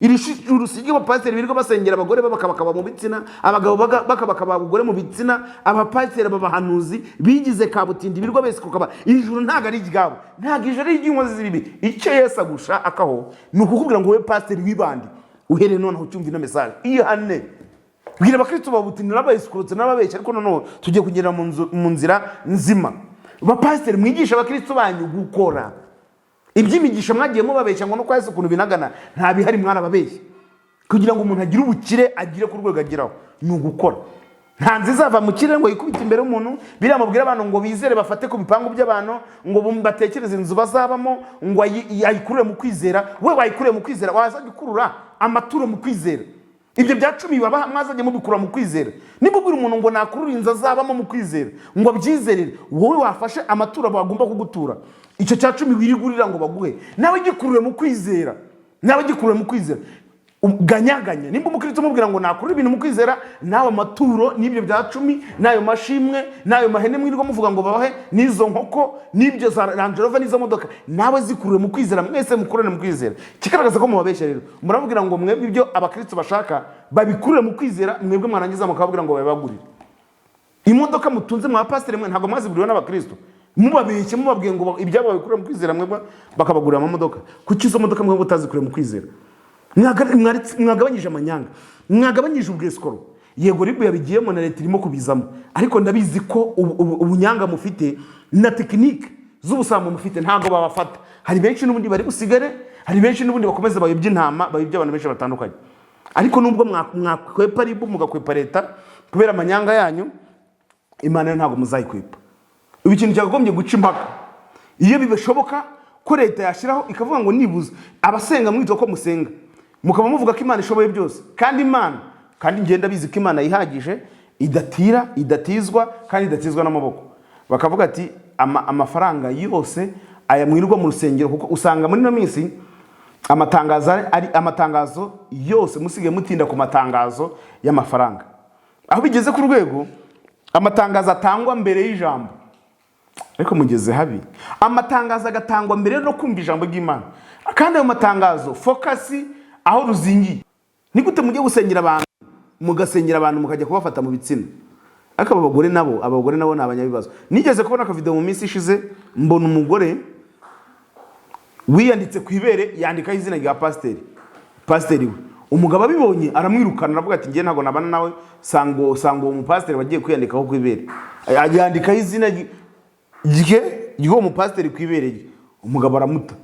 Iri juru si ry'abapasiteri birirwa basengera abagore babakabakaba mu bitsina, abagabo bakabakaba abagore mu bitsina, abapasiteri, abahanuzi bigize kabutindi birirwa besikuka. Iri juru ntabwo ari iryabo, ntabwo ijuru ari iry'inkozi z'ibibi. Icyo Yesu agushakaho ni ukukubwira ngo: "Wowe pasiteri w'ibandi, uhereye noneho ucyumva ino message, ihane." Bwira abakristo babutindi n'abayisikurutse n'ababeshya, ariko noneho tugiye kugera mu nzira nzima. Bapasiteri, mwigisha abakristo banyu gukora. Iby'imigisha mwagiye mubabeshya ngo no kwa Yesu ukuntu binagana, nta bihari, mwarababeshya. Kugira ngo umuntu agire ubukire, agire ku rwego ageraho, ni ugukora. Nta nzu izava mu kirere ngo yikubite imbere y'umuntu. Biriya mubwira abantu ngo bizere bafate ku bipangu by'abantu, ngo batekereze inzu bazabamo, ngo ayikurure mu kwizera, we wayikurure mu kwizera, wazajya ukurura amaturo mu kwizera. Ibyo bya cumi babaha mwazajya mubikura mu kwizera. Niba ubwira umuntu ngo nakurure inzu azabamo mu kwizera, ngo abyizerere, wowe wafashe amaturo bagomba kugutura, icyo cya cumi wirigurira ngo baguhe, nawe gikurure mu kwizera, nawe gikurure mu kwizera. Ganyaganya. Nimba umukristo umubwira ngo nakurure ibintu mu kwizera, nawe amaturo n'ibyo bya cumi n'ayo mashimwe n'ayo mahene mwirirwa muvuga ngo babahe, n'izo nkoko n'ibyo za Range Rover n'izo modoka, nawe zikurure mu kwizera. Mwese mukurane mu kwizera. Ikigaragaza ko mubabeshya rero, murababwira ngo mwebwe ibyo abakristo bashaka babikurure mu kwizera, mwebwe mwarangiza mukababwira ngo babibagurire. Imodoka mutunze mwa pasiteri mwe, ntabwo mwaziguriwe n'abakristo? Mubabeshye, mubabwiye ngo ibyabo babikurure mu kwizera, mwebwe bakabagurira amamodoka. Kuki izo modoka mwebwe utazikuriye mu kwizera? Mwagabanyije amanyanga, mwagabanyije ubwesikoro. Yego, RIB yabigiyemo na leta irimo kubizamo, ariko ndabizi ko ubunyanga mufite na tekinike z'ubusambo mufite ntabwo babafata. Hari benshi n'ubundi bari busigare, hari benshi n'ubundi bakomeza bayobya intama, bayobya abantu benshi batandukanye. Ariko nubwo mwakwepa RIB, mugakwepa leta kubera amanyanga yanyu, Imana yo ntabwo muzayikwepa. Ubu ikintu cyakagombye guca impaka, iyo bibashoboka ko leta yashyiraho ikavuga ngo nibuza abasenga, mwitwa ko musenga, mukaba muvuga ko Imana ishoboye byose, kandi Imana, kandi ngenda bizi ko Imana yihagije, idatira, idatizwa kandi idatizwa n'amaboko, bakavuga ati amafaranga yose aya mwirirwa mu rusengero, kuko usanga muri ino minsi amatangazo ari amatangazo yose, musigaye mutinda ku matangazo y'amafaranga, aho bigeze ku rwego amatangazo atangwa mbere y'ijambo. Ariko mugeze habi, amatangazo agatangwa mbere no kumva ijambo ry'Imana, kandi ayo matangazo focus aho ruzingiye. Ni gute mujye gusengera abantu, mugasengera abantu, mukajya kubafata mu bitsina? Ariko aba bagore nabo, abagore nabo ni abanyabibazo. Nigeze kubona akavideo mu minsi ishize, mbona umugore wiyanditse ku ibere, yandikaho izina rya pasiteri, pasiteri we. Umugabo abibonye aramwirukana, aravuga ati: "Njye ntabwo nabana nawe." Sanga uwo mupasiteri wagiye kwiyandikaho ku ibere, yandikaho izina rye, ry'uwo mupasiteri ku ibere rye. Umugabo aramuta.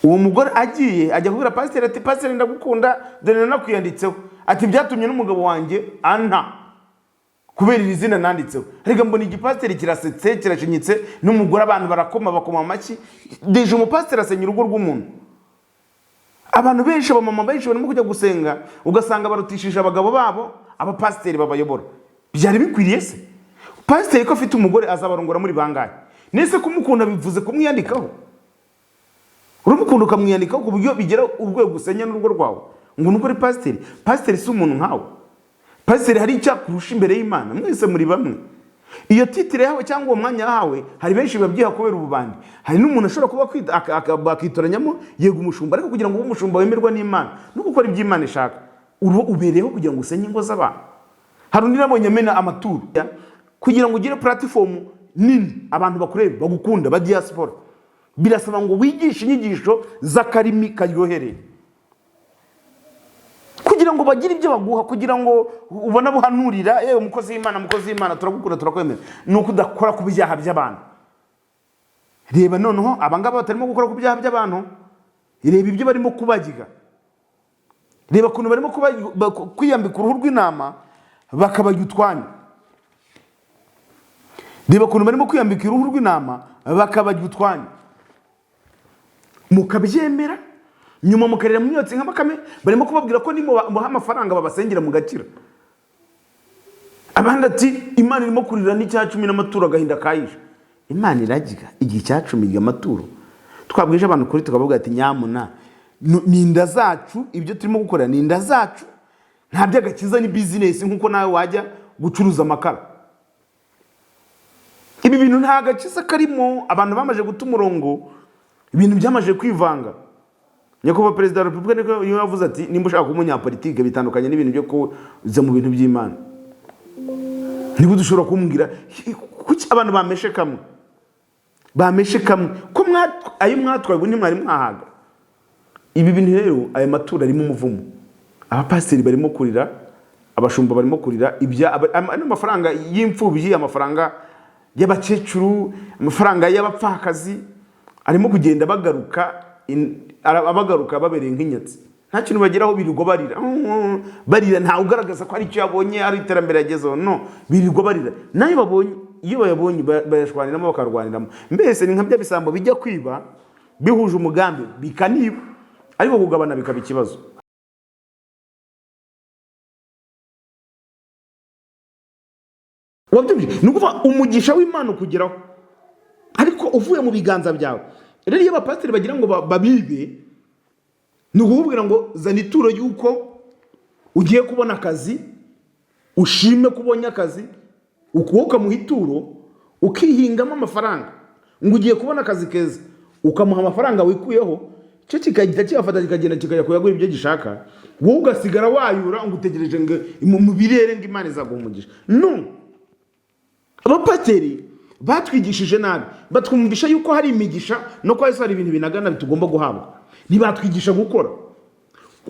Uwo mugore agiye ajya kubwira pasiteri ati: "Pasiteri, ndagukunda, dore nanakwiyanditseho." Ati: "Byatumye n'umugabo wanjye anta kubera iri zina nanditseho." Ariko mbona igipasiteri kirasetse, kirashinyitse n'umugore, abantu barakoma, bakoma amashyi. Déjà umupasiteri asenya urugo rw'umuntu. Abantu benshi, abamama benshi barimo kujya gusenga, ugasanga barutishije abagabo babo abapasiteri babayobora. Byari bikwiriye se? Pasiteri ko afite umugore, azabarongora muri bangahe? Nese kumukunda bivuze kumwiyandikaho? Uramukunda ukamwiyandikaho ku buryo bigera urwego usenya n'urugo rwawe ngo nuko ari pasiteri? Pasiteri si umuntu nkawe. Pasiteri hari icyo akurusha imbere y'Imana? Mwese muri bamwe. Iyo titre yahawe cyangwa uwo mwanya yahawe, hari benshi babyiha kubera ububandi. Hari n'umuntu ashobora kuba bakitoranyamo, yego umushumba, ariko kugira ngo ube umushumba wemerwa n'Imana no gukora ibyo Imana ishaka, ubereyeho kugira ngo usenye ingo z'abantu. Hari undi nabonye amena amaturo kugira ngo ugire platform nini, abantu bakurebe, bagukunda ba diaspora. Birasaba ngo wigishe inyigisho z'akarimi karyohereye kugira ngo bagire ibyo baguha, kugira ngo ubone buhanurira. Yewe umukozi w'Imana, umukozi w'Imana, turagukunda, turakwemera, ni uko udakora ku byaha by'abantu. Reba noneho abangaba batarimo gukora ku byaha by'abantu, reba ibyo barimo kubagiga, reba ukuntu barimo kwiyambika uruhu rw'intama bakabajya utwanyu. Reba ukuntu barimo kwiyambika uruhu rw'intama bakabajya utwanyu, mukabyemera, nyuma mukarira mu myotsi nka bakame. Barimo kubabwira ko nimubaha amafaranga babasengera mugakira. Abandi ati: "Imana irimo kurira n'icya cumi n'amaturo, agahinda kayishe." Imana irarya igihe cya cumi, irya amaturo. Twabwije abantu kuri, tukavuga ati: "Nyamuna ni inda zacu, ibyo turimo gukora ni inda zacu, nta by'agakiza, ni bizinesi nk'uko nawe wajya gucuruza amakara." Ibi bintu nta gakiza karimo. Abantu bamaze guta umurongo, ibintu byamaze kwivanga. Nyakubahwa Perezida wa Repubulika niko niwe yavuze ati: "Nimba ushaka kuba umunyapolitike, bitandukanye n'ibintu byo kuza mu bintu by'Imana." Niba ushobora kumbwira kuki abantu bameshe kamwe, bameshe kamwe ko ayo mwatwaye ubu ntimwari mwahaga. Ibi bintu rero, aya maturo arimo umuvumo. Abapasiteri barimo kurira, abashumba barimo kurira ibya ano mafaranga y'imfubyi, amafaranga y'abakecuru, amafaranga y'abapfakazi arimo kugenda bagaruka abagaruka babereye nk'inyatsi. Nta kintu bageraho, birirwa barira, barira. Ntawe ugaragaza ko hari icyo yabonye, ari iterambere yagezeho. No birirwa barira. Nayo babonye, iyo bayabonye bayashwaniramo, bakarwaniramo. Mbese ni nka bya bisambo bijya kwiba bihuje umugambi, bikaniba, ariko kugabana bikaba ikibazo. Wabyumvise? Ni ukuvuga umugisha w'Imana ukugeraho ariko uvuye mu biganza byawe. Rero iyo abapasiteri bagira ngo babibe, ni ukukubwira ngo zana ituro y'uko ugiye kubona akazi, ushime ko ubonye akazi, wowe ukamuha ituro, ukihingamo amafaranga ngo ugiye kubona akazi keza, ukamuha amafaranga wikuyeho, cyo kikahita kiyafata, kikagenda, kikajya kuyagura ibyo gishaka, wowe ugasigara wayura ngo utegereje ngo mu birere ngo Imana izaguha umugisha. No abapasiteri batwigishije nabi, batwumvisha yuko hari imigisha no kwa Yesu hari ibintu binagana tugomba guhabwa, ntibatwigisha gukora.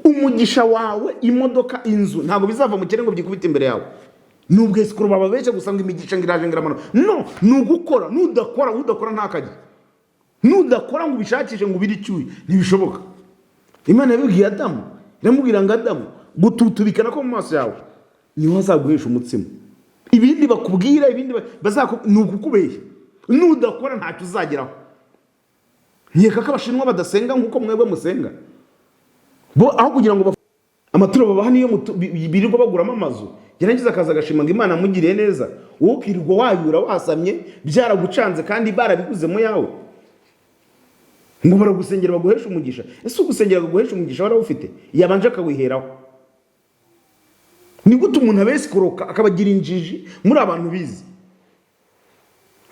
Umugisha wawe, imodoka, inzu, ntabwo bizava mu kirere ngo byikubite imbere yawe. Ni ubwesikoro bababeshya gusa ngo imigisha ngo iraje, ngo iramanuka. No ni ugukora. Nudakora, udakora ntakajye. Nudakora ngo ubishakishe, ngo ubire icyuya, ntibishoboka. Imana yabibwiye Adamu, iramubwira ngo: "Adamu, gututubikana ko mu maso yawe niho hazaguhesha umutsima." Ibindi bakubwira, ibindi ni ukukubeshya. Nudakora ntacyo uzageraho. Nkeka ko Abashinwa badasenga nk'uko mwebwe musenga. Bo aho kugira ngo amaturo babaha niyo birirwa baguramo amazu, yarangiza akaza agashima ngo Imana amugiriye neza, wowe ukirirwa wayura, wasamye, byaragucanze, kandi barabiguze mu yawe, ngo baragusengera baguheshe umugisha. Ese ugusengera baguheshe umugisha warawufite? Yabanje akawiheraho. Ni gute umuntu abesikoroka akabagira injiji muri abantu bize,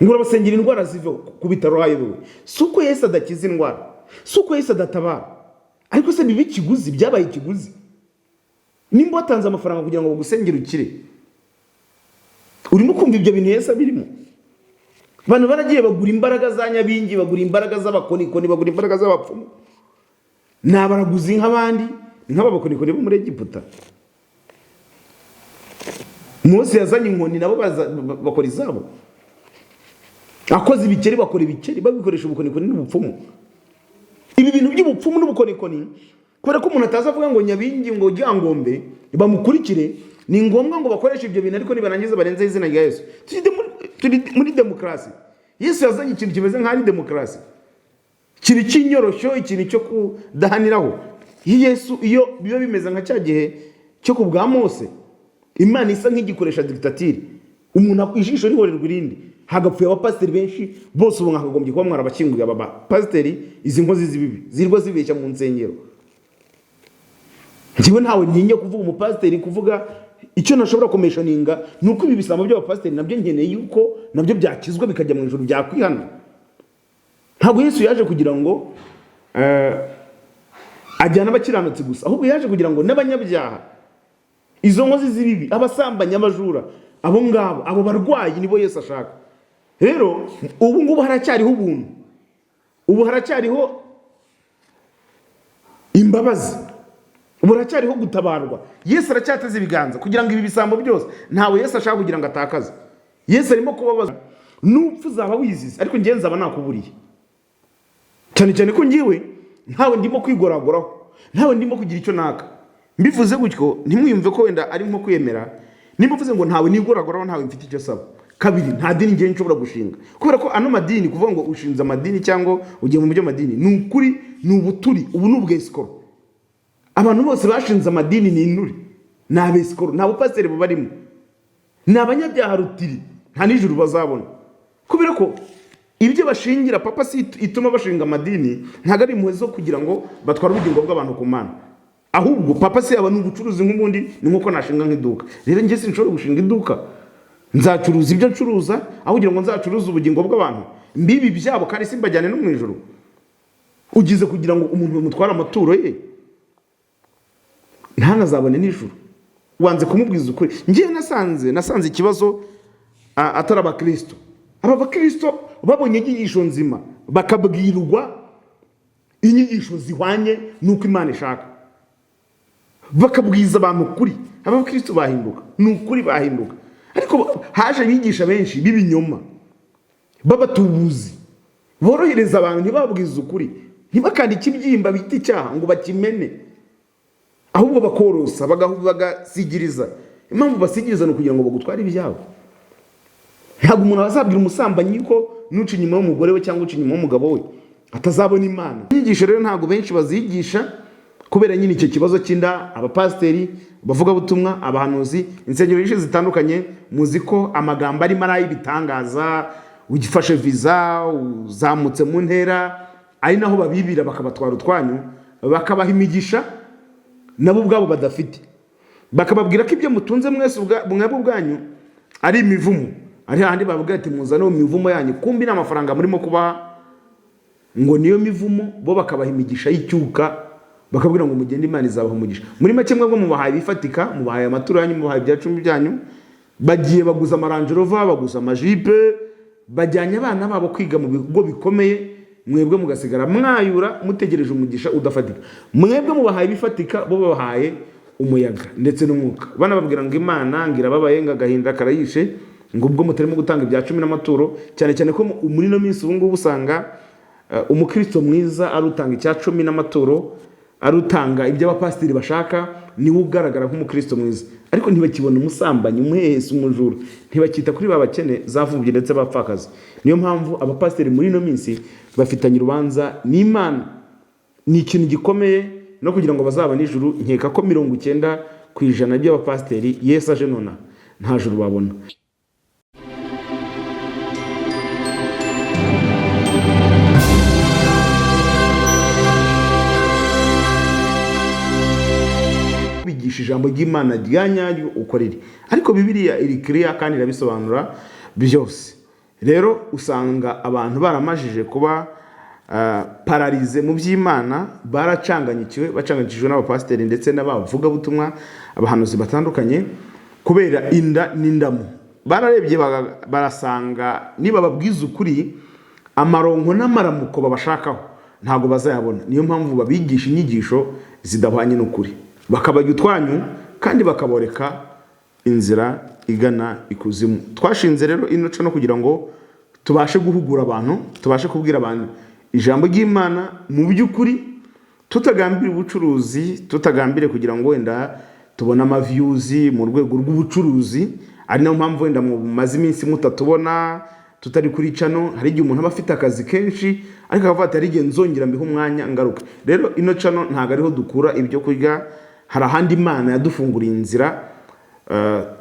ngo urabasengera indwara ziveho ku bitaro hayobewe? Si uko Yesu adakiza indwara, si uko Yesu adatabara, ariko se biba ikiguzi, byabaye ikiguzi. Nimba watanze amafaranga kugira ngo bagusengere ukire, urimo kumva ibyo bintu Yesu abirimo? Abantu baragiye bagura imbaraga za nyabingi, bagura imbaraga z'abakonikoni, bagura imbaraga z'abapfumu. Ni abaraguzi nk'abandi, ni nk'abakonikoni bo muri Egiputa. Mose yazanye inkoni, nabo bakora izabo. Akoze ibikeri, bakora ibikeri, babikoresha ubukonikoni n'ubupfumu. Ibi bintu by'ubupfumu n'ubukonikoni, kubera ko umuntu ataza avuga ngo nyabingi, ngo ryangombe, bamukurikire, ni ngombwa ngo bakoreshe ibyo bintu, ariko nibarangiza barenzeho izina rya Yesu. Turi muri demokarasi. Yesu yazanye ikintu kimeze nk'aho ari demokarasi, ikintu cy'inyoroshyo, ikintu cyo kudahaniraho. Iyo Yesu, iyo biba bimeze nka cya gihe cyo ku bwa Mose, Imana isa nk'igikoresha dictature, umuntu ijisho rihorerwa irindi, hagapfuye abapasiteri benshi bose. Ubu mwakagombye kuba mwarabakinguye aba bapasiteri, izi nkozi z'ibibi zirwa zibeshya mu nsengero. Njyewe ntawe ntinya kuvuga umupasiteri, kuvuga icyo nashobora kumentioninga ni uko ibi bisambo by'abapasiteri nabyo nkeneye yuko nabyo byakizwa, bikajya mu ijuru, byakwihana. Ntabwo Yesu yaje kugira ngo ajyane abakiranutsi gusa, ahubwo yaje kugira ngo n'abanyabyaha, izo nkozi z'ibibi, abasambanyi, abajura, abo ngabo, abo barwayi, nibo Yesu ashaka. Rero ubu ngubu haracyariho ubuntu, ubu haracyariho imbabazi, ubu haracyariho gutabarwa. Yesu aracyateze ibiganza kugira ngo ibi bisambo byose, ntawe Yesu ashaka kugira ngo atakaze. Yesu arimo kubabaza. Nupfa uzaba wizize, ariko ngewe nzaba nakuburiye, cyane cyane ko ngewe ntawe ndimo kwigoragoraho, ntawe ndimo kugira icyo naka. Mbivuze gutyo ntimwiyumve ko wenda ari nko kwiyemera. Nimba uvuze ngo ntawe nigoragoraho, ntawe mfite icyo saba, kabiri nta dini ngewe nshobora gushinga, kubera ko ano madini, kuvuga ngo ushinze amadini cyangwa ugiye mu by'amadini, ni ukuri ni ubuturi, ubu ni ubwesikoro. Abantu bose bashinze amadini ni inturi, ni abesikoro, nta bupasiteri bubarimo, ni abanyabyaha rutiri, nta n'ijuru bazabona, kubera ko ibyo bashingira papa si ituma bashinga amadini ntabwo ari impuhwe zo kugira ngo batware ubugingo bw'abantu ku Mana, ahubwo papa si yaba ni ubucuruzi nk'ubundi, ni nk'uko nashinga nk'iduka. Rero njye sinshobora gushinga iduka. Nzacuruza ibyo ncuruza aho kugira ngo nzacuruze ubugingo bw'abantu, mbibi byabo kandi simbajyane no mu ijuru. Ugize kugira ngo umuntu bamutware amaturo ye ntanazabone nijoro, wanze kumubwiza ukuri. Ngewe nasanze ikibazo atari abakristo. Aba bakristo babonye inyigisho nzima, bakabwirwa inyigisho zihwanye n'uko Imana ishaka, bakabwiza abantu ukuri, aba bakristo bahinduka, ni ukuri bahinduka. Ariko haje abigisha benshi b'ibinyoma, b'abatubuzi, borohereza abantu, ntibabwize ukuri, ntibakande ikibyimba bita icyaha ngo bakimene, ahubwo bakorosa, bagasigiriza. Impamvu basigiriza ni ukugira ngo bagutware ibyabo. Ntabwo umuntu azabwira umusambanyi ko nuca inyuma y'umugore we cyangwa uca inyuma y'umugabo we atazabona Imana. Inyigisho rero ntabwo benshi bazigisha kubera nyine icyo kibazo cy'inda. Abapasiteri, abavugabutumwa, abahanuzi, insengero nyinshi zitandukanye, muzi ko amagambo arimo ari ay'ibitangaza: ugifashe viza, uzamutse mu ntera, ari naho babibira bakabatwara utwanyu, bakabaha imigisha nabo ubwabo badafite, bakababwira ko ibyo mutunze mwese mwebwe ubwanyu ari imivumo. Ari hahandi bababwira ati: "Muzane mu mivumo yanyu." Kumbi ni amafaranga murimo kubaha ngo niyo mivumo, bo bakabaha imigisha y'icyuka, bakabwira ngo mugende, Imana izabaha umugisha. Muri make, mwebwe mubahaye ibifatika, mubahaye amaturo yanyu, mubahaye ibya cumi byanyu, bagiye baguza ama Range Rover, baguza amajipe, bajyanye abana babo kwiga mu bigo bikomeye, mwebwe mugasigara mwayura mutegereje umugisha udafatika. Mwebwe mubahaye ibifatika, bo babahaye umuyaga ndetse n'umwuka, banababwira ngo Imana ngo irababaye, ngo agahinda karayishe, ngo ubwo mutarimo gutanga ibya cumi n'amaturo. Cyane cyane ko muri ino minsi ubu ngubu usanga umukristo mwiza ari utanga icya cumi n'amaturo, ari utanga ibyo abapasiteri bashaka, niwe ugaragara nk'umukristo mwiza. Ariko ntibakibona umusambanyi, umuhehesi, umujura, ntibakita kuri ba bakene, zavubye ndetse bapfakazi. Niyo mpamvu abapasiteri muri ino minsi bafitanye urubanza n'Imana, ni ikintu gikomeye. No kugira ngo bazabone ijuru, nkeka ko 90% by'abapasiteri, Yesu aje nona, nta juru babona. Bigisha ijambo ry'Imana rya nyaryo uko riri, ariko Bibiliya iri kiriya kandi irabisobanura byose. Rero usanga abantu baramajije kuba paralysé mu by'Imana, baracanganyikiwe, bacanganyikijwe n'abapasiteri ndetse n'abavugabutumwa, abahanuzi batandukanye, kubera inda n'indamu. Bararebye barasanga niba babwiza ukuri, amaronko n'amaramuko babashakaho ntabwo bazayabona. Niyo mpamvu babigisha inyigisho zidahwanye n'ukuri, bakabajya utwanyu kandi bakaboreka inzira igana ikuzimu. Twashinze rero ino no kugira ngo tubashe guhugura abantu, tubashe kubwira abantu ijambo ry'Imana mu by'ukuri, tutagambira ubucuruzi, tutagambire kugira ngo wenda tubone ama views mu rwego rw'ubucuruzi. Ari nayo mpamvu wenda mumaze iminsi mutatubona, tutari kuri channel. Hari igihe umuntu aba afite akazi kenshi, ariko akavuga ati: "Hari igihe nzongera mbihe umwanya ngaruke." Rero ino channel ntabwo ariho dukura ibyo kurya. Hari ahandi Imana yadufunguriye inzira,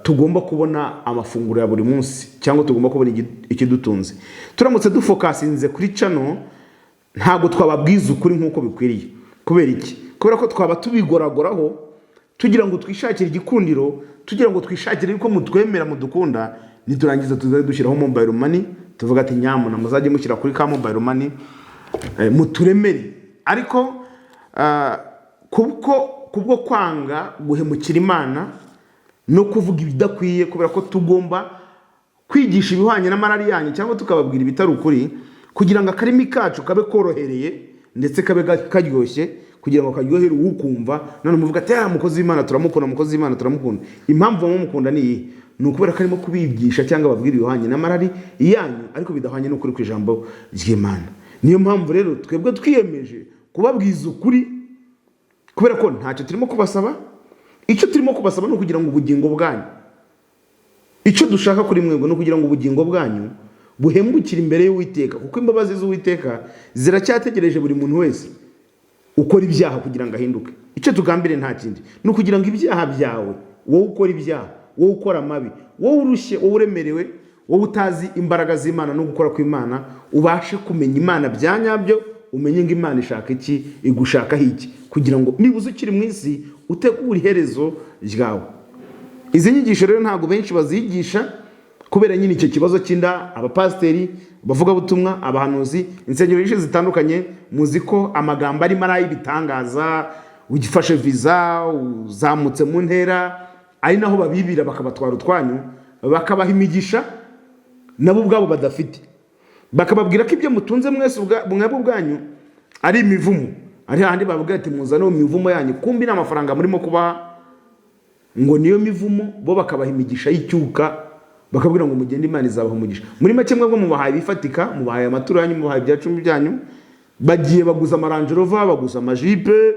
tugomba kubona amafunguro ya buri munsi cyangwa tugomba kubona ikidutunze. Turamutse dufokasinze kuri channel, ntabwo twababwiza ukuri nk'uko bikwiriye. Kubera iki? Kubera ko twaba tubigoragoraho tugira ngo twishakire igikundiro, tugira ngo twishakire yuko mutwemera, mudukunda. Niturangiza tuzajya dushyiraho mobile money, tuvuga ati: "Nyamuna muzajye mushyira kuri ka mobile money, muturemere." Ariko kubwo kwanga guhemukira Imana no kuvuga ibidakwiye, kubera ko tugomba kwigisha ibihwanye n'amarari yanyu cyangwa tukababwira ibitari ukuri, kugira ngo akarimi kacu kabe korohereye ndetse kabe karyoshye, kugira ngo karyohere uwukumva. None muvuga ati: "Ah, umukozi w'Imana turamukunda, umukozi w'Imana turamukunda." Impamvu bamumukunda ni iyi? Ni ukubera ko arimo kubigisha cyangwa ababwira ibihwanye n'amarari yanyu, ariko bidahwanye n'ukuri ku ijambo ry'Imana. Niyo mpamvu rero twebwe twiyemeje kubabwiza ukuri, kubera ko ntacyo turimo kubasaba. Icyo turimo kubasaba ni ukugira ngo ubugingo bwanyu, icyo dushaka kuri mwebwe ni ukugira ngo ubugingo bwanyu buhembukire imbere y'Uwiteka, kuko imbabazi z'Uwiteka ziracyategereje buri muntu wese ukora ibyaha kugira ngo ahinduke. Icyo tugambiriye nta kindi, ni ukugira ngo ibyaha byawe, wowe ukora ibyaha, wowe ukora amabi, wowe urushye, wowe uremerewe, wowe utazi imbaraga z'Imana no gukora kw'Imana, ubashe kumenya Imana bya nyabyo, umenye ngo Imana ishaka iki, igushakaho iki, kugira ngo nibuze ukiri mu isi utegure iherezo ryawe. Izi nyigisho rero ntabwo benshi bazigisha. Kubera nyine icyo kibazo cy'inda, abapasiteri, abavugabutumwa, abahanuzi, insengero nyinshi zitandukanye, muzi ko amagambo arimo ari ay'ibitangaza: ugifashe viza, uzamutse mu ntera, ari naho babibira bakabatwara utwanyu, bakabaha imigisha nabo ubwabo badafite, bakababwira ko ibyo mutunze mwese mwebwe ubwanyu ari imivumo. Ari hahandi bababwira ati: "Muzane iyo mivumo yanyu." Kumbi ni amafaranga murimo kubaha ngo niyo mivumo, bo bakabaha imigisha y'icyuka, bakabwira ngo mugende, Imana izabaha umugisha. Muri make, mwebwe mubahaye ibifatika, mubahaye amaturo yanyu, mubahaye ibya cumi byanyu, bagiye baguza ama Range Rover, baguza amajipe,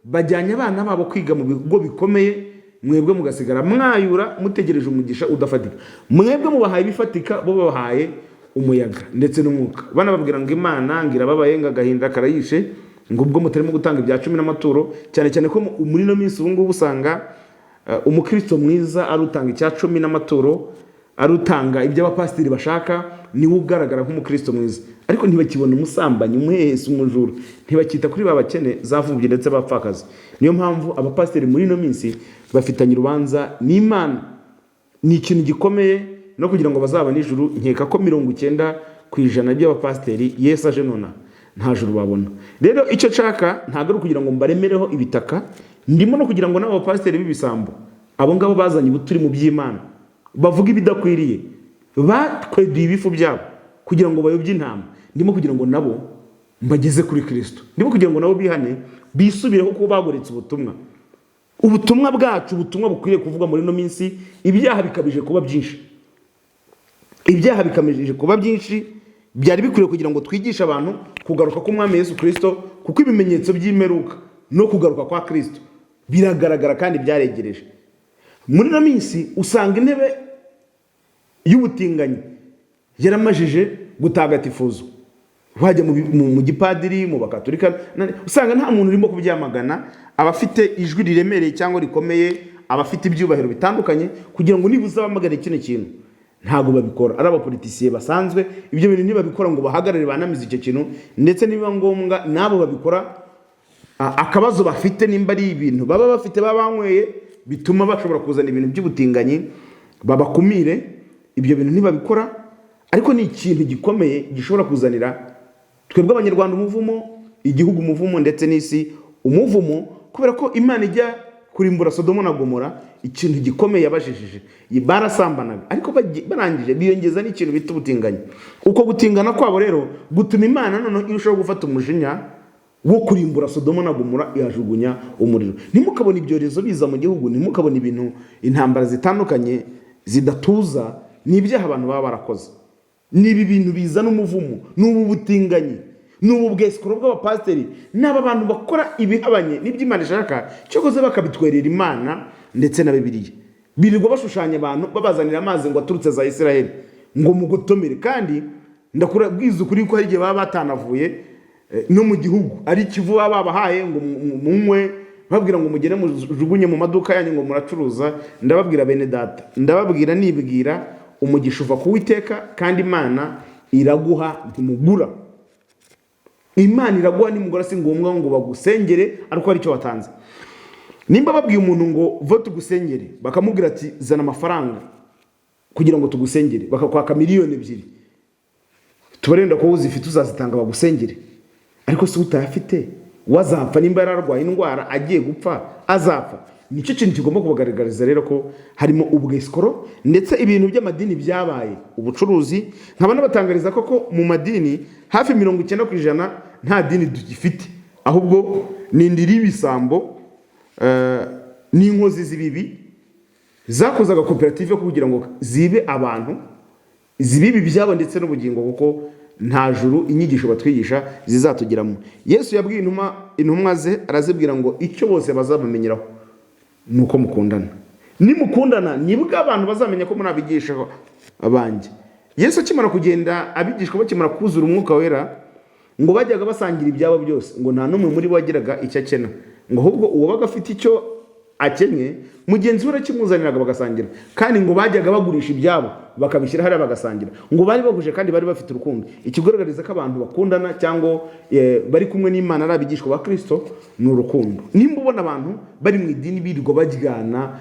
bajyanye abana babo kwiga mu bigo bikomeye, mwebwe mugasigara mwayura mutegereje umugisha udafatika. Mwebwe mubahaye ibifatika, bo babahaye umuyaga ndetse n'umwuka, banababwira ngo Imana ngo irababaye, ngo agahinda karayishe, ngo ubwo mutarimo gutanga ibya cumi n'amaturo. Cyane cyane ko muri ino minsi ubu ngubu usanga umukristo mwiza ari utanga icya cumi n'amaturo, ari utanga ibyo abapasiteri bashaka, niwe ugaragara nk'umukristo mwiza. Ariko ntibakibona umusambanyi, umuhehesi, umujura, ntibakita kuri ba bakene, zavubye ndetse bapfakazi. Niyo mpamvu abapasiteri muri ino minsi bafitanye urubanza n'Imana. Ni ikintu gikomeye no kugira ngo bazabone ijuru. Nkeka ko 90% by'abapasiteri, Yesu aje nona, nta juru babona. Rero icyo nshaka ntabwo ari ukugira ngo mbaremereho ibitaka, ndimo no kugira ngo n'abo bapasiteri b'ibisambo, abo ngabo bazanye ubuturi mu by'Imana, bavuga ibidakwiriye, bakweduye ibifu byabo kugira ngo bayobye intama, ndimo kugira ngo nabo mbageze kuri Kirisito. Ndimo kugira ngo nabo bihane, bisubireho kuko bagoretse ubutumwa, ubutumwa bwacu, ubutumwa bukwiriye kuvugwa muri ino minsi. Ibyaha bikabije kuba byinshi, ibyaha bikabije kuba byinshi. Byari bikwiriye kugira ngo twigishe abantu kugaruka k'Umwami Yesu Kirisito, kuko ibimenyetso by'imperuka no kugaruka kwa Kirisito biragaragara kandi byaregereje. Muri ino minsi usanga intebe y'ubutinganyi yaramajije gutagatifuzwa. Wajya mu gipadiri, mu Bakatolika, usanga nta muntu urimo kubyamagana. Abafite ijwi riremereye cyangwa rikomeye, abafite ibyubahiro bitandukanye, kugira ngo nibuze bamagane kino kintu, ntabwo babikora. Ari abapolitisiye basanzwe, ibyo bintu ntibabikora ngo bahagarare banamize icyo kintu. Ndetse nibiba ngombwa n'abo babikora, akabazo bafite, nimba ari ibintu baba bafite, baba banyweye bituma bashobora kuzana ibintu by'ubutinganyi, babakumire. Ibyo bintu ntibabikora, ariko ni ikintu gikomeye gishobora kuzanira twebwe Abanyarwanda umuvumo, igihugu umuvumo, ndetse n'isi umuvumo. Kubera ko Imana ijya kurimbura Sodomo na Gomora, ikintu gikomeye yabajijije, barasambanaga, ariko barangije biyongeza n'ikintu bita ubutinganyi. Uko gutingana kwabo rero gutuma Imana noneho irushaho gufata umujinya wo kurimbura Sodomo na Gomora, ihajugunya umuriro. Ntimukabone ibyorezo biza mu gihugu, ntimukabone ibintu, intambara zitandukanye zidatuza, ni ibyaha abantu baba barakoze. Ni ibi bintu bizana umuvumo, ni ubu butinganyi, ni ubu bwesikoro bw'abapasiteri, ni aba bantu bakora ibihabanye n'ibyo Imana ishaka, cyokoze bakabitwerera Imana ndetse na Bibiliya. Birirwa bashushanya abantu, babazanira amazi ngo aturutse za Israheli ngo mugotomere, kandi ndakubwiza ukuri ko hari igihe baba batanavuye no mu gihugu, ari ikivu baba babahaye ngo munywe, babwira ngo mugere mujugunye mu maduka yanyu ngo muracuruza. Ndababwira bene data, ndababwira nibwira, umugisha uva ku Witeka, kandi Imana iraguha ntimugura. Imana iraguha nimugura, si ngombwa ngo bagusengere ariko hari icyo watanze. Nimba babwiye umuntu ngo vo tugusengere, bakamubwira ati: "Zana amafaranga kugira ngo tugusengere," bakakwaka 2 miliyoni, tubarenda ko uzifite uzazitanga bagusengere. Ariko se utayafite wazapfa? Nimba yararwaye indwara agiye gupfa, azapfa. Nicyo kintu kigomba kubagaragariza rero ko harimo ubwesikoro, ndetse ibintu by'amadini byabaye ubucuruzi. Nkaba nabatangariza ko mu madini hafi 90% nta dini tugifite, ahubwo ni indiri y'ibisambo n'inkozi z'ibibi zakoze agakoperative kugira ngo zibe abantu, zibibe ibyabo ndetse n'ubugingo, kuko nta juru inyigisho batwigisha zizatugeramo. Yesu yabwiye intumwa ze, arazibwira ngo icyo bose bazabamenyeraho ni uko mukundana. Nimukundana nibwo abantu bazamenya ko muri abigisha banjye. Yesu akimara kugenda, abigishwa bakimara kuzura Umwuka Wera, ngo bajyaga basangira ibyabo byose, ngo nta n'umwe muri bo wagiraga icyo akena, ngo ahubwo uwabaga afite icyo akennye, mugenzi we arakimuzaniraga bagasangira. Kandi ngo bajyaga bagurisha ibyabo bakabishyira hariya bagasangira. Ngo bari bahuje kandi bari bafite urukundo. Ikigaragariza ko abantu bakundana cyangwa bari kumwe n'Imana, ari abigishwa ba Kirisito, ni urukundo. Nimba ubona abantu bari mu idini birirwa baryana,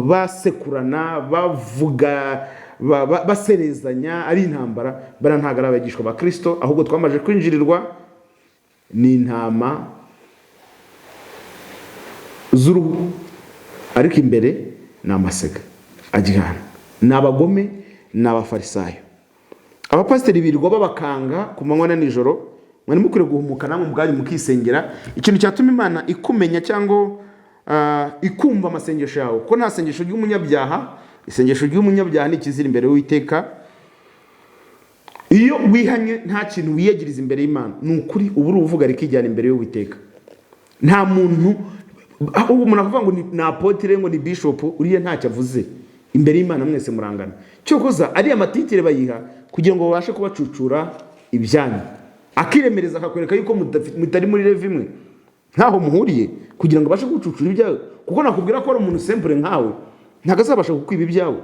basekurana, bavuga baserezanya ari intambara. Bariya ntabwo ari abigishwa ba Kirisito, ahubwo twamaze kwinjirirwa, ni intama z'uruhu ariko imbere ni amasega aryana, ni abagome, ni Abafarisayo. Abapasiteri birirwa babakanga ku manywa na nijoro. Mwari mukwiriye guhumuka namwe ubwanyu mukisengera. Ikintu cyatuma Imana ikumenya cyangwa ikumva amasengesho yawe, kuko nta sengesho ry'umunyabyaha, isengesho ry'umunyabyaha ni ikizira imbere y'Uwiteka. Iyo wihanye nta kintu wiyagiriza imbere y'Imana, ni ukuri uba uri uvuga rikijyana imbere y'Uwiteka. Nta muntu, ahubwo umuntu akavuga ngo ni apôtre, ngo ni bishop, uriya ntacyo avuze imbere y'Imana, mwese murangana. Cyokoza ariya ma titre bayiha kugira ngo babashe kubacucura ibyanyu, akiremereza akakwereka yuko mutari muri level imwe, ntaho muhuriye, kugira ngo abashe kugucucura ibyawe. Kuko nakubwira ko ari umuntu simple nkawe, ntabwo azabasha kukwiba ibyawe.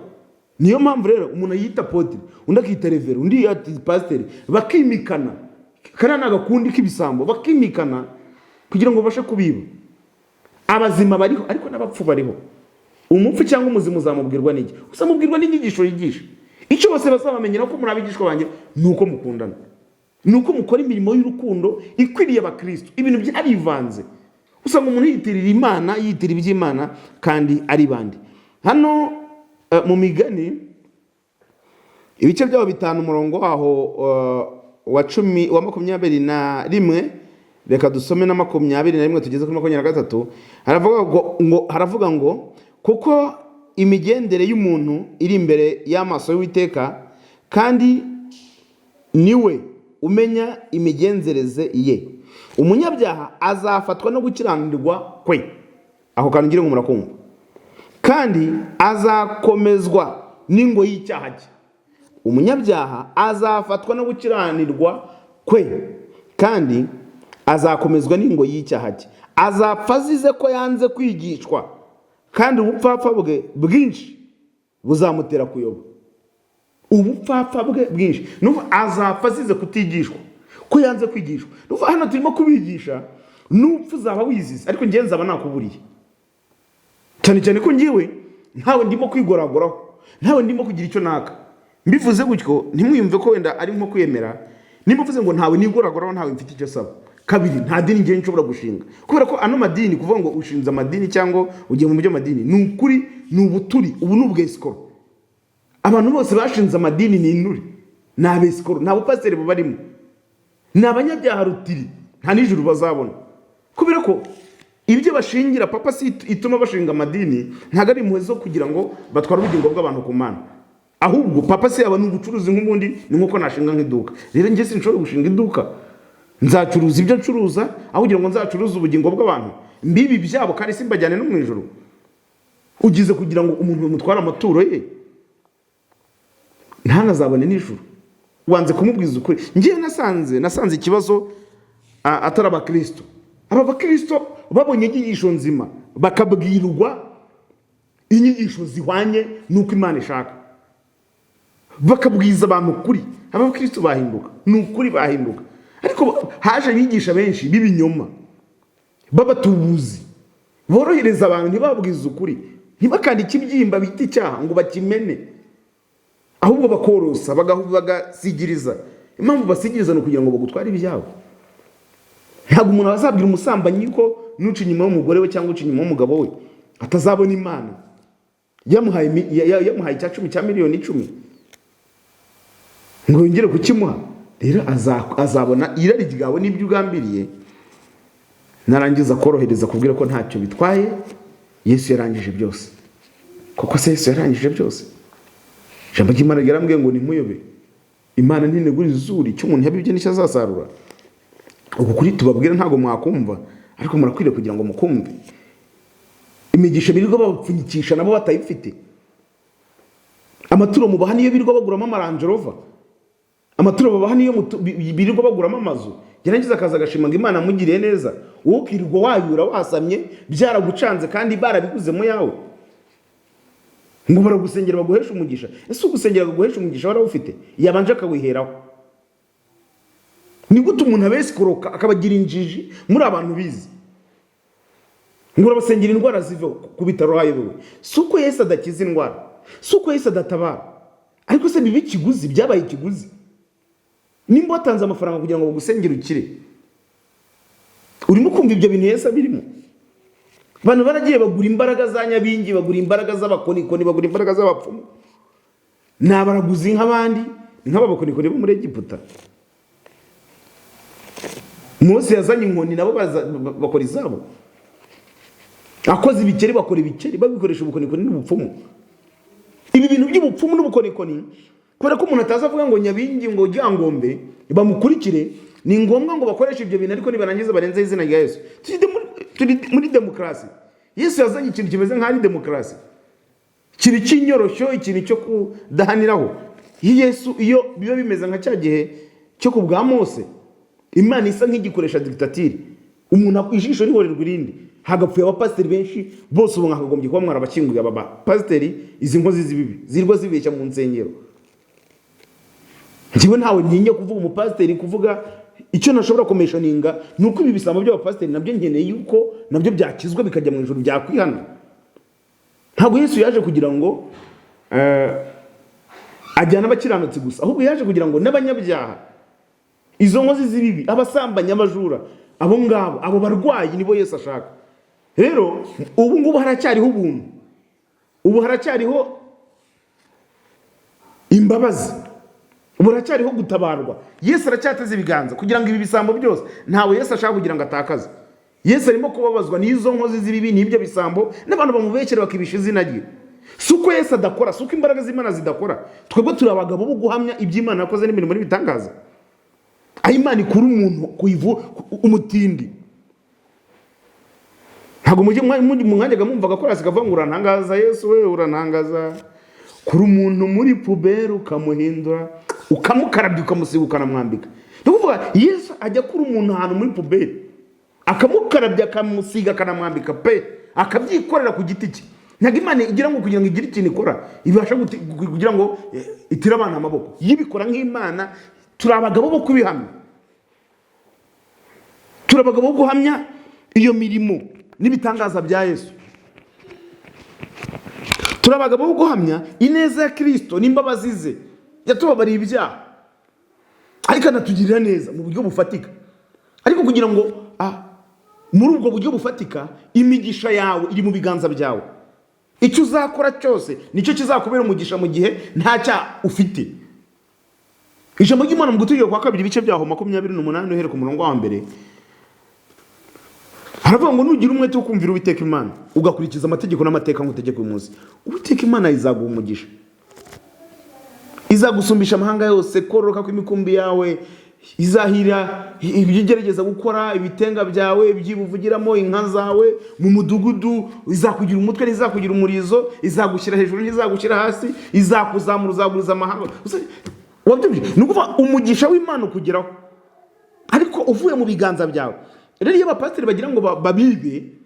Niyo mpamvu rero umuntu yita apôtre, undi akita révérend, undi yita pasiteri, bakimikana. Kariya ni agakundi k'ibisambo, bakimikana kugira ngo babashe kubiba. Abazima bariho ariko n'abapfu bariho. Umupfu cyangwa umuzima uzamubwirwa n'iki? Uzamubwirwa n'inyigisho yigisha. Icyo bose bazabamenyera ko muri abigishwa banjye ni uko mukundana, ni uko mukora imirimo y'urukundo ikwiriye abakristo. Ibintu byarivanze, usanga umuntu yitirira Imana, yitira iby'Imana kandi ari bandi. Hano mu Migani, ibice byabo 5, umurongo waho wa 10, wa 21, reka dusome na 21 tugeze kuri 23. Haravuga ngo kuko imigendere y'umuntu iri imbere y'amaso y'Uwiteka, kandi niwe umenya imigenzereze ye. Umunyabyaha azafatwa no gukiranirwa kwe. Ako kantu ngira ngo murakumva. Kandi azakomezwa n'ingoyi y'icyaha cye. Umunyabyaha azafatwa no gukiranirwa kwe, kandi azakomezwa n'ingoyi y'icyaha cye. Azapfa azize ko yanze kwigishwa, kandi ubupfapfa bwe bwinshi buzamutera kuyoba. Ubupfapfa bwe bwinshi. Nuvuga azapfa azize kutigishwa, ko yanze kwigishwa. Nuvuga hano turimo kubigisha, nupfa uzaba wizize, ariko ngewe nzaba nakuburiye. Cyane cyane ko ngewe ntawe ndimo kwigoragoraho, ntawe ndimo kugira icyo naka. Mbivuze gutyo ntimwiyumve ko wenda ari nko kwemera. Nimba uvuze ngo ntawe nigoragoraho, ntawe mfite icyo saba, kabiri nta dini ngewe nshobora gushinga, kubera ko ano madini, kuvuga ngo ushinze amadini cyangwa ugiye mu by'amadini, ni ukuri ni ubuturi, ubu ni ubwesikoro. Abantu bose bashinze amadini ni inturi, ni abesikoro, nta bupasiteri bubarimo, ni abanyabyaha rutiri, nta n'ijuru bazabona. Kubera ko ibyo bashingira papa si ituma bashinga amadini, ntabwo ari impuhwe zo kugira ngo batware ubugingo bw'abantu ku Mana, ahubwo papa si yaba ni ubucuruzi nk'ubundi, ni nk'uko nashinga nk'iduka. Rero njye sinshobora gushinga iduka. Nzacuruza ibyo ncuruza aho kugira ngo nzacuruze ubugingo bw'abantu, mbibi byabo kandi simbajyane no mu ijuru. Ugize kugira ngo umuntu bamutware amaturo ye ntanazabone n'ijuru, wanze kumubwiza ukuri. Ngewe nasanze ikibazo atari abakristo. Aba bakristo babonye inyigisho nzima, bakabwirwa inyigisho zihwanye n'uko Imana ishaka, bakabwiza abantu ukuri, aba bakristo bahinduka, ni ukuri bahinduka. Ariko haje abigisha benshi b'ibinyoma, b'abatubuzi, borohereza abantu, ntibabwize ukuri, ntibakande ikibyimba bita icyaha ngo bakimene, ahubwo bakorosa, bagasigiriza. Impamvu basigiriza ni ukugira ngo bagutware ibyabo. Ntabwo umuntu azabwira umusambanyi ko nuca inyuma y'umugore we cyangwa uca inyuma y'umugabo we atazabona Imana, yamuhaye 10% cya miliyoni 10 ngo yongere kukimuha. Rero azabona irari ryawe n'ibyo ugambiriye, narangiza korohereza kubwira ko ntacyo bitwaye, Yesu yarangije byose. Koko se Yesu yarangije byose? Ijambo ry'Imana ryarambwiye ngo ntimuyobe, Imana ntinegura izuru, icyo umuntu yabibye nicyo azasarura. Uku kuri tubabwira ntabwo mwakumva, ariko murakwiriye kugira ngo mukumve. Imigisha birirwa babapfunyikisha nabo batayifite, amaturo mubaha niyo birirwa baguramo ama Range Rover, amaturo babaha niyo birirwa baguramo amazu. Yarangiza akaza agashima ngo Imana amugiriye neza, wowe ukirirwa wayura wasamye byaragucanze kandi barabiguze mu yawe. Ngo baragusengera baguhesha umugisha. Ese ugusengera baguhesha umugisha warawufite? Yabanje akawiheraho. Ni gute umuntu abesikoroka akabagira injiji muri abantu bize, ngo urabasengera indwara ziveho ku bitaro hayobewe? Si uko Yesu adakiza indwara, si uko Yesu adatabara. Ariko se biba ikiguzi? Byabaye ikiguzi. Nimba watanze amafaranga kugira ngo bagusengere ukire, urimo kumva ibyo bintu Yesu abirimo? Abantu baragiye bagura imbaraga za nyabingi, bagura imbaraga z'abakonikoni, bagura imbaraga z'abapfumu. Ni abaraguzi nk'abandi, ni nk'abakonikoni bo muri Egiputa. Mose yazanye inkoni, nabo bakora izabo. Akoze ibikeri, bakora ibikeri, babikoresha ubukonikoni n'ubupfumu. Ibi bintu by'ubupfumu n'ubukonikoni, kubera ko umuntu ataza avuga ngo nyabingi, ngo ryangombe, bamukurikire, ni ngombwa ngo bakoreshe ibyo bintu, ariko nibarangiza barenzeho izina rya Yesu. Turi muri demokarasi. Yesu yazanye ikintu kimeze nk'aho ari demokarasi, ikintu cy'inyoroshyo, ikintu cyo kudahaniraho. Iyo Yesu, iyo biba bimeze nka cya gihe cyo ku bwa Mose, Imana isa nk'igikoresha dictature, umuntu ijisho rihorerwa irindi, hagapfuye abapasiteri benshi bose. Ubu mwakagombye kuba mwarabakinguye aba bapasiteri, izi nkozi z'ibibi zirwa zibeshya mu nsengero. Njyewe ntawe ntinya kuvuga umupasiteri, kuvuga icyo nashobora kumentioninga ni uko ibi bisambo by'abapasiteri nabyo nkeneye yuko nabyo byakizwa, bikajya mu ijuru, byakwihana. Ntabwo Yesu yaje kugira ngo ajyane abakiranutsi gusa, ahubwo yaje kugira ngo n'abanyabyaha, izo nkozi z'ibibi, abasambanyi, abajura, abo ngabo, abo barwayi, nibo Yesu ashaka. Rero ubu ngubu haracyariho ubuntu, ubu haracyariho imbabazi, ubu haracyariho gutabarwa. Yesu aracyateze ibiganza kugira ngo ibi bisambo byose, ntawe Yesu ashaka kugira ngo atakaze. Yesu arimo kubabazwa n'izo nkozi z'ibibi, n'ibyo bisambo, n'abantu bamubekera bakibisha izina rye. Si uko Yesu adakora, si uko imbaraga z'Imana zidakora. Twebwe turi abagabo bo guhamya iby'Imana yakoze n'imirimo n'ibitangaza, aho Imana ikura umuntu ku ivu, umutindi. Ntabwo mujye mwajyaga mwumva agakorasi kavuga ngo: "Urantangaza Yesu we, urantangaza, kuri umuntu muri poubelle ukamuhindura, ukamukarabya, ukamusiga, ukanamwambika." Ni ukuvuga Yesu ajya kuri umuntu ahantu muri poubelle, akamukarabya, akamusiga, akanamwambika pe, akabyikorera ku giti cye. Ntabwo Imana igira ngo kugira ngo igire ikintu ikora ibasha kugira ngo itire abana amaboko. Yibikora nk'Imana. Turi abagabo bo kubihamya, turi abagabo bo guhamya iyo mirimo n'ibitangaza bya Yesu. Turi abagabo bo guhamya ineza ya Kirisito n'imbabazi ze. Yatubabariye ibyaha, ariko anatugirira neza mu buryo bufatika. Ariko kugira ngo muri ubwo buryo bufatika, imigisha yawe iri mu biganza byawe. Icyo uzakora cyose nicyo kizakubera umugisha mu gihe nta cyaha ufite. Ijambo ry'Imana mu Gutegeka kwa Kabiri, ibice byaho 28, uhereye ku murongo wa mbere, haravuga ngo: "Nugira umwete wo kumvira Uwiteka Imana, ugakurikiza amategeko n'amateka ngutegeka uyu munsi, Uwiteka Imana izaguha umugisha, izagusumbisha amahanga yose. Kororoka kw'imikumbi yawe, izahira ibyo ugerageza gukora, ibitenga byawe, ibyibuvugiramo, inka zawe mu mudugudu. Izakugira umutwe, ntizakugira umurizo, izagushyira hejuru, ntizagushyira hasi, izakuzamura, uzaguriza amahanga." Wabyumvise? Ni ukuvuga umugisha w'Imana ukugeraho ariko uvuye mu biganza byawe. Rero iyo abapasiteri bagira ngo babibe,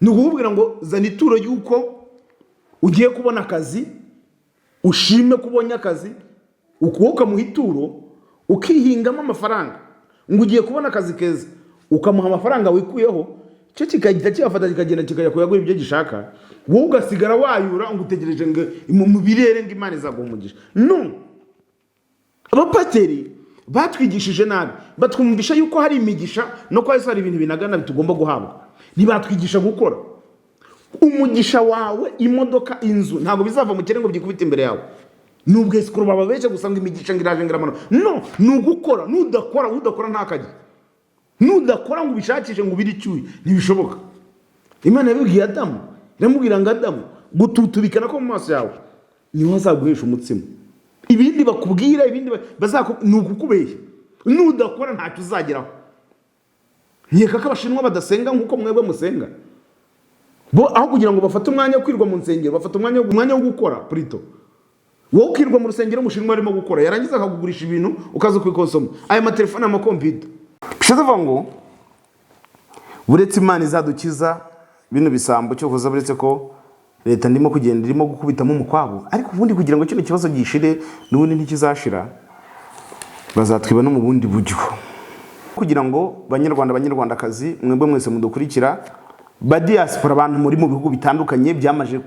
ni ukukubwira ngo zana ituro y'uko ugiye kubona akazi, ushime ko ubonye akazi, wowe ukamuha ituro, ukihingamo amafaranga ngo ugiye kubona akazi keza, ukamuha amafaranga wikuyeho, cyo kikahita kiyafata, kikagenda, kikajya kuyagura ibyo gishaka, wowe ugasigara wayura ngo utegereje ngo mu birere ngo Imana izaguha umugisha. No abapasiteri batwigishije nabi, batwumvisha yuko hari imigisha no kwa Yesu hari ibintu binagana tugomba guhabwa, ntibatwigisha gukora. Umugisha wawe, imodoka, inzu, ntabwo bizava mu kirere ngo byikubite imbere yawe. Ni ubwesikoro bababeshya gusa ngo imigisha ngo iraje, ngo iramanuka. No ni ugukora. Nudakora, udakora ntakajye. Nudakora ngo ubishakishe, ngo ubire icyuya, ntibishoboka. Imana yabibwiye Adamu, iramubwira ngo: "Adamu, gututubikana ko mu maso yawe niho hazaguhesha umutsima." Ibindi bakubwira, ibindi ni ukukubeshya. Nudakora ntacyo uzageraho. Nkeka ko Abashinwa badasenga nk'uko mwebwe musenga. Bo aho kugira ngo bafate umwanya wo kwirwa mu nsengero, bafata umwanya wo gukora. Purito wowe ukirwa mu rusengero, umushinwa arimo gukora, yarangiza akakugurisha ibintu, ukaza kubikonsoma, aya matelefone, amakompiyuta. Bishatse kuvuga ngo buretse Imana izadukiza bino bisambo cyo kuza, buretse ko leta ndimo kugenda irimo gukubitamo umukwabo, ariko ubundi kugira ngo kino kibazo gishire, n'ubundi ntikizashira, bazatwiba no mu bundi buryo. Kugira ngo Banyarwanda, Banyarwandakazi, mwebwe mwese mudukurikira, ba diaspora, abantu muri mu bihugu bitandukanye byamaje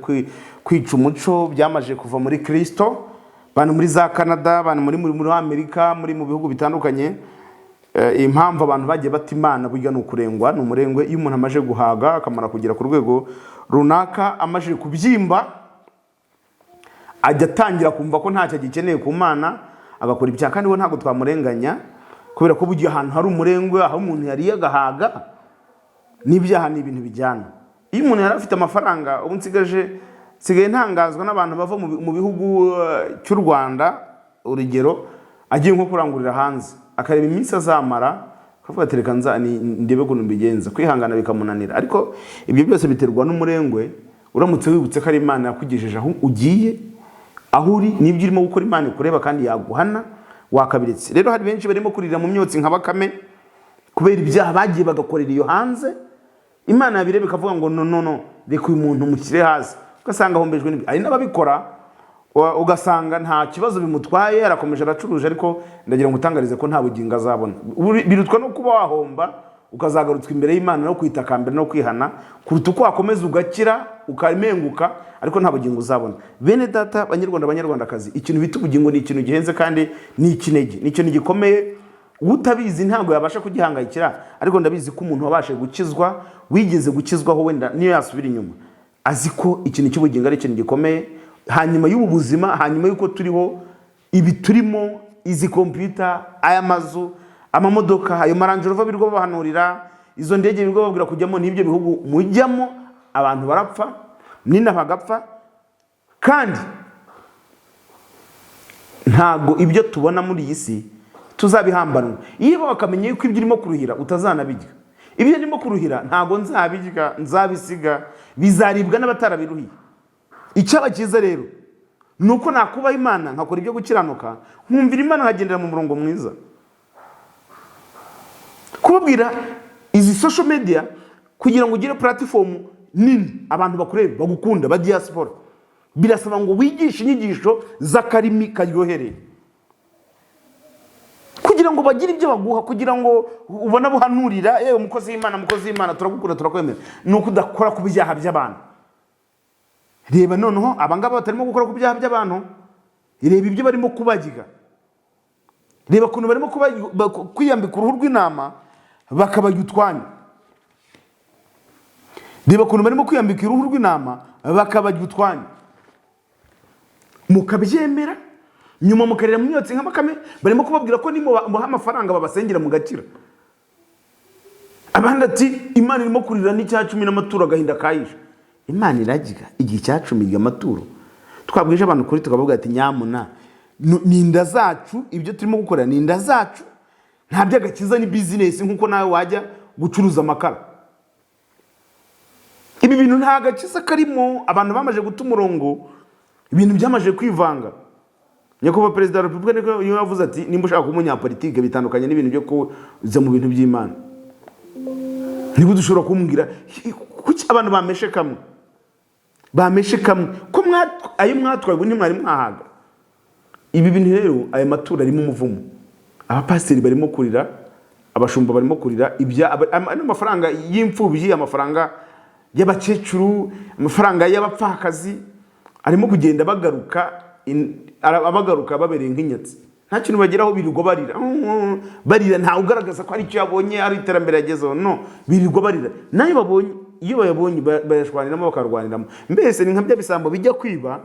kwica umuco, byamaje kuva muri Kristo, Abantu muri za Canada, abantu muri Amerika, muri mu bihugu bitandukanye. Impamvu abantu bagiye bata Imana burya ni ukurengwa, ni umurengwe. Iyo umuntu amaze guhaga, akamara kugera ku rwego runaka, amaze kubyimba, ajya atangira kumva ko ntacyo agikeneye ku Mana, agakora ibyaha. Kandi we ntabwo twamurenganya, kubera ko burya ahantu hari umurengwe, aho umuntu yariye agahaga, n'ibyaha ni ibintu bijyana. Iyo umuntu yari afite amafaranga, ubu nsigaye ntangazwa n'abantu bava mu bihugu cy'u Rwanda, urugero agiye nko kurangurira hanze, akareba iminsi azamara, akavuga ati: "Reka nza ndebe ukuntu mbigenza." Kwihangana bikamunanira. Ariko ibyo byose biterwa n'umurengwe. Uramutse wibutse ko ari Imana yakugejeje aho ugiye, aho uri, n'ibyo urimo gukora Imana ikureba kandi yaguhana, wakabiretse. Rero hari benshi barimo kurira mu myotsi nka Bakame kubera ibyaha bagiye bagakorera iyo hanze. Imana yabireba ikavuga ngo: "No, no, no, reka uyu muntu mushyire hasi." Ugasanga ahombejwe n'ibyo. Hari n'ababikora, ugasanga nta kibazo bimutwaye, arakomeje aracuruje. Ariko ndagira ngo utangarize ko nta bugingo azabona. Birutwa no kuba wahomba ukazagarutswa imbere y'Imana no kwitakambira no kwihana, kuruta uko wakomeza ugakira ukamenguka ariko nta bugingo uzabona. Bene data, Banyarwanda, Banyarwandakazi, ikintu bita ubugingo ni ikintu gihenze kandi ni ikinege, ni ikintu gikomeye. Utabizi ntabwo yabasha kugihangayikira, ariko ndabizi ko umuntu wabashe gukizwa, wigeze gukizwaho, wenda niyo yasubira inyuma, azi ko ikintu cy'ubugingo ari ikintu gikomeye. Hanyuma y'ubu buzima, hanyuma y'uko turiho, ibi turimo, izi kompiyuta, aya mazu, amamodoka, ayo ma Range Rover birirwa babahanurira, izo ndege birirwa bababwira kujyamo, n'ibyo bihugu mujyamo, abantu barapfa nina bagapfa. Kandi ntabwo ibyo tubona muri iyi si tuzabihambanwa. Iyo bakamenya yuko ibyo urimo kuruhira utazanabirya. Ibyo ndimo kuruhira ntabwo nzabirya, nzabisiga, bizaribwa n'abatarabiruhiye. Icyaba cyiza rero ni uko nakubaha Imana, nkakora ibyo gukiranuka, nkumvira Imana, nkagendera mu murongo mwiza. Kubabwira izi social media, kugira ngo ugire platform nini, abantu bakurebe, bagukunda ba diaspora, birasaba ngo wigishe inyigisho z'akarimi karyohereye kugira ngo bagire ibyo baguha, kugira ngo ubone buhanurira. Yewe umukozi w'Imana, umukozi w'Imana, turagukunda, turakwemera, ni uko udakora ku byaha by'abantu. Reba noneho abangaba batarimo gukora ku byaha by'abantu, reba ibyo barimo kubagiga, reba ukuntu barimo kwiyambika uruhu rw'intama bakabajya utwanyu. Reba ukuntu barimo kwiyambika uruhu rw'intama bakabajya utwanyu, mukabyemera, nyuma mukarira mu myotsi nka Bakame. Barimo kubabwira ko nimubaha amafaranga babasengera mugakira. Abandi ati: "Imana irimo kurira n'icya cumi n'amaturo, agahinda kayishe." Imana irarya igihe icya cumi, irya amaturo. Twabwije abantu kuri, tukavuga ati: "Nyamuna ni inda zacu, ibyo turimo gukora ni inda zacu, nta by'agakiza, ni bizinesi nk'uko nawe wajya gucuruza amakara." Ibi bintu nta gakiza karimo. Abantu bamaze guta umurongo, ibintu byamaze kwivanga. Nyakubahwa Perezida wa Repubulika niko niwe yavuze ati: "Nimba ushaka kuba umunyapolitike, bitandukanye n'ibintu byo kuza mu bintu by'Imana." Niba dushobora kumbwira kuki abantu bameshe kamwe, bameshe kamwe ko ayo mwatwaye ubu ntimwari mwahaga. Ibi bintu rero, aya maturo arimo umuvumo. Abapasiteri barimo kurira, abashumba barimo kurira ibya ano mafaranga y'imfubyi, amafaranga y'abakecuru, amafaranga y'abapfakazi arimo kugenda bagaruka abagaruka babereye nk'inyatsi, nta kintu bageraho. Birirwa barira, barira, ntawe ugaragaza ko hari icyo yabonye, ari iterambere yagezeho. No birirwa barira. Nayo babonye, iyo bayabonye bayashwaniramo, bakarwaniramo. Mbese ni nka bya bisambo bijya kwiba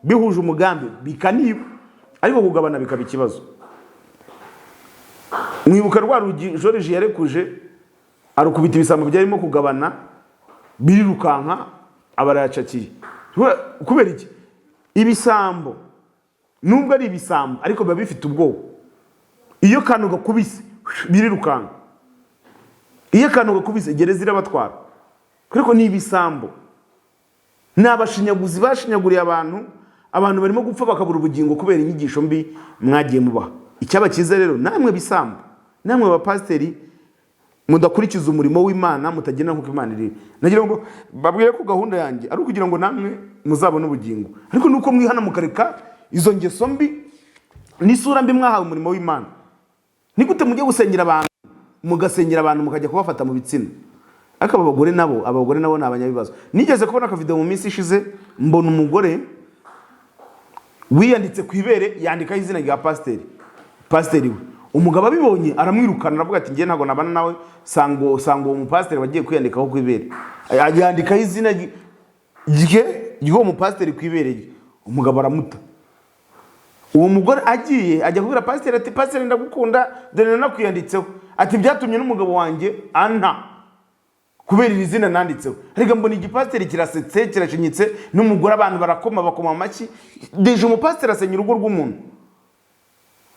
bihuje umugambi, bikaniba, ariko kugabana bikaba ikibazo. Mwibuka rwa rugi Joriji yarekuje, arukubita ibisambo byarimo kugabana, birirukanka, aba arayacakiye. Kubera iki? Ibisambo nubwo ari ibisambo, ariko biba bifite ubwoba. Iyo akantu gakubise birirukanka, iyo akantu gakubise gereza irabatwara, kubera ko ni ibisambo, ni abashinyaguzi bashinyaguriye abantu. Abantu barimo gupfa bakabura ubugingo kubera inyigisho mbi mwagiye mubaha. Icyaba cyiza rero, namwe bisambo, namwe bapasiteri mudakurikiza umurimo w'Imana, mutagenda nk'uko Imana iri, nagira ngo babwire ko gahunda yanjye ari ukugira ngo namwe muzabone ubugingo, ariko nuko mwihana mukareka izo ngeso mbi n'isura mbi mwahawe umurimo w'Imana. Ni gute mujya gusengera abantu, mugasengera abantu, mukajya kubafata mu bitsina? Ariko aba bagore nabo, aba bagore nabo ni abanyabibazo. Nigeze kubona akavideo mu minsi ishize, mbona umugore Wiyanditse ku ibere, yandikaho izina rya pasiteri we. Umugabo abibonye aramwirukana, aravuga ati: "Njye ntabwo nabana nawe." Sanga uwo mupasiteri wagiye kwiyandikaho ku ibere, yandikaho izina rye, ry'uwo mupasiteri ku ibere rye. Umugabo aramuta. Uwo mugore agiye ajya kubwira pasiteri ati: "Pasiteri, ndagukunda, dore nanakwiyanditseho." Ati: "Byatumye n'umugabo wanjye anta kubera iri zina nanditseho." Reka mbona igipasiteri kirasetse, kirashinyitse n'umugore, abantu barakoma, bakoma amashyi. Déjà umupasiteri asenya urugo rw'umuntu.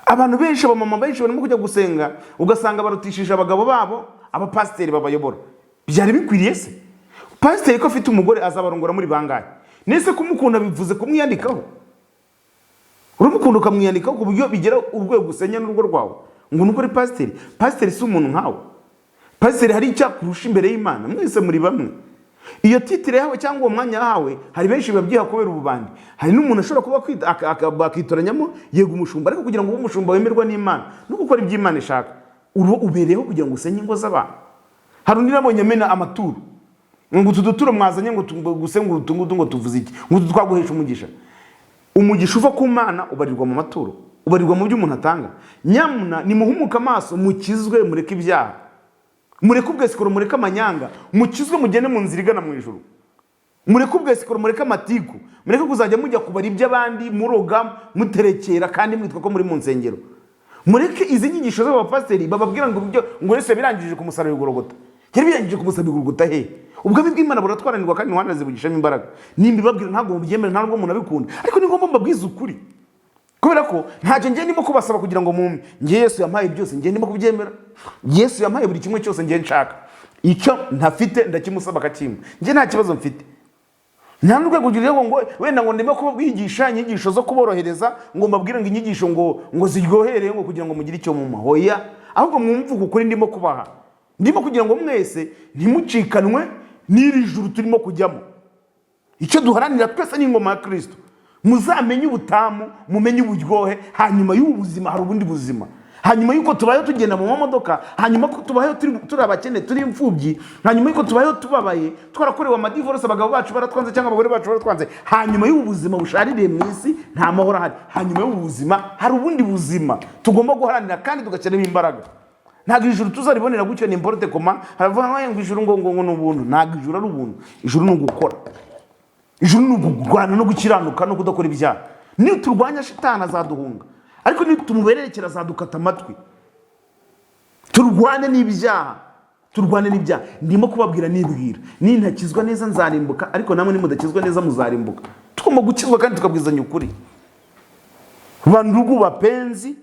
Abantu benshi, abamama benshi barimo kujya gusenga, ugasanga barutishije abagabo babo abapasiteri babayobora. Byari bikwiriye se? Pasiteri ko afite umugore, azabarongora muri bangahe? Nese kumukunda bivuze kumwiyandikaho? Uramukunda ukamwiyandikaho ku buryo bigera urwego usenya n'urugo rwawe ngo nuko ari pasiteri? Pasiteri si umuntu nkawe. Pasiteri hari icyo akurusha imbere y'Imana? Mwese muri bamwe. Iyo titre yahawe cyangwa uwo mwanya yahawe, hari benshi babyiha kubera ububandi. Hari n'umuntu ashobora kuba akitoranyamo, yego umushumba, ariko kugira ngo ube umushumba wemerwa n'Imana no gukora ibyo Imana ishaka, ubereyeho kugira ngo usenye ingo z'abantu. Hari undi nabonye amena amaturo ngo utu duturo mwazanye ngo guse, ngo utu ngutu ngo tuvuze iki, ngo utu twaguhesha umugisha. Umugisha uva ku Mana ubarirwa mu maturo, ubarirwa mu byo umuntu atanga? Nyamuna nimuhumuke amaso, mukizwe, mureke ibyaha, mureke ubwesikoro, mureke amanyanga, mukizwe, mugende mu nzira igana mu ijuru. Mureke ubwesikoro, mureke amatiku, mureke kuzajya mujya kubara iby'abandi, muroga, muterekera, kandi mwitwa ko muri mu nsengero. Mureke izi nyigisho z'abapasiteri bababwira ngo ibyo ngo Yesu yabirangije ku musaraba i Gologota. Yari birangije ku musaraba i Gologota he? Ubwami bw'Imana buratwaranirwa kandi ntiwanazibugishamo imbaraga. Nimba ibabwira ntabwo mubyemera, nta nubwo umuntu abikunda, ariko ni ngombwa mbabwize ukuri, kubera ko ntacyo ngiye ndimo kubasaba kugira ngo mumpe. Ngiye Yesu yampaye byose, ngiye ndimo kubyemera. Yesu yampaye buri kimwe cyose ngiye nshaka. Icyo ntafite ndakimusaba akakimpa. Njye nta kibazo mfite, nta n'urwego ruriho ngo wenda ngo ndimo kubigisha inyigisho zo kuborohereza, ngo mbabwire ngo inyigisho ngo ziryohereye, ngo kugira ngo mugire icyo mumpa. Hoya, ahubwo mwumve uku kuri ndimo kubaha. Ndimo kugira ngo mwese ntimucikanwe n'iri juru turimo kujyamo. Icyo duharanira twese ni ingoma ya Kirisito. Muzamenye ubutamu, mumenye uburyohe. Hanyuma y'ubu buzima hari ubundi buzima. Hanyuma y'uko tubayeho tugenda mu mamodoka, hanyuma ko tubayeho turi abakene, turi imfubyi, hanyuma y'uko tubayeho tubabaye, twarakorewe amadivorce, abagabo bacu baratwanze cyangwa abagore bacu baratwanze, hanyuma y'ubu buzima bushaririye mu isi, nta mahoro ahari. Hanyuma y'ubu buzima hari ubundi buzima tugomba guharanira kandi tugashyiramo imbaraga. Ntabwo ijuru tuzaribonera gutyo n'importe comment. Haravuga ngo ijuru ngo ni ubuntu. Ntabwo ijuru ari ubuntu. Ijuru ni ugukora, ijuru ni ukurwana no gukiranuka no kudakora ibyaha. Niyo turwanya shitani azaduhunga, ariko niyo tumubererekera azadukata amatwi. Turwane n'ibyaha, turwane n'ibyaha. Ndimo kubabwira nibwira nintakizwa neza nzarimbuka, ariko namwe nimudakizwa neza muzarimbuka. Tugomba gukizwa kandi tukabwizanya ukuri. Bandugu bapenzi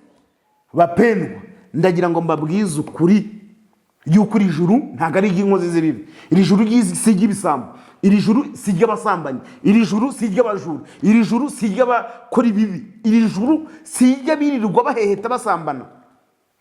bapendwa, ndagira ngo mbabwize ukuri yuko iri juru ntabwo ari iry'inkozi z'ibibi. Iri juru si iry'ibisambo, iri juru si iry'abasambanyi, iri juru si iry'abajura, iri juru si iry'abakora ibibi, iri juru si iry'abirirwa baheheta basambana,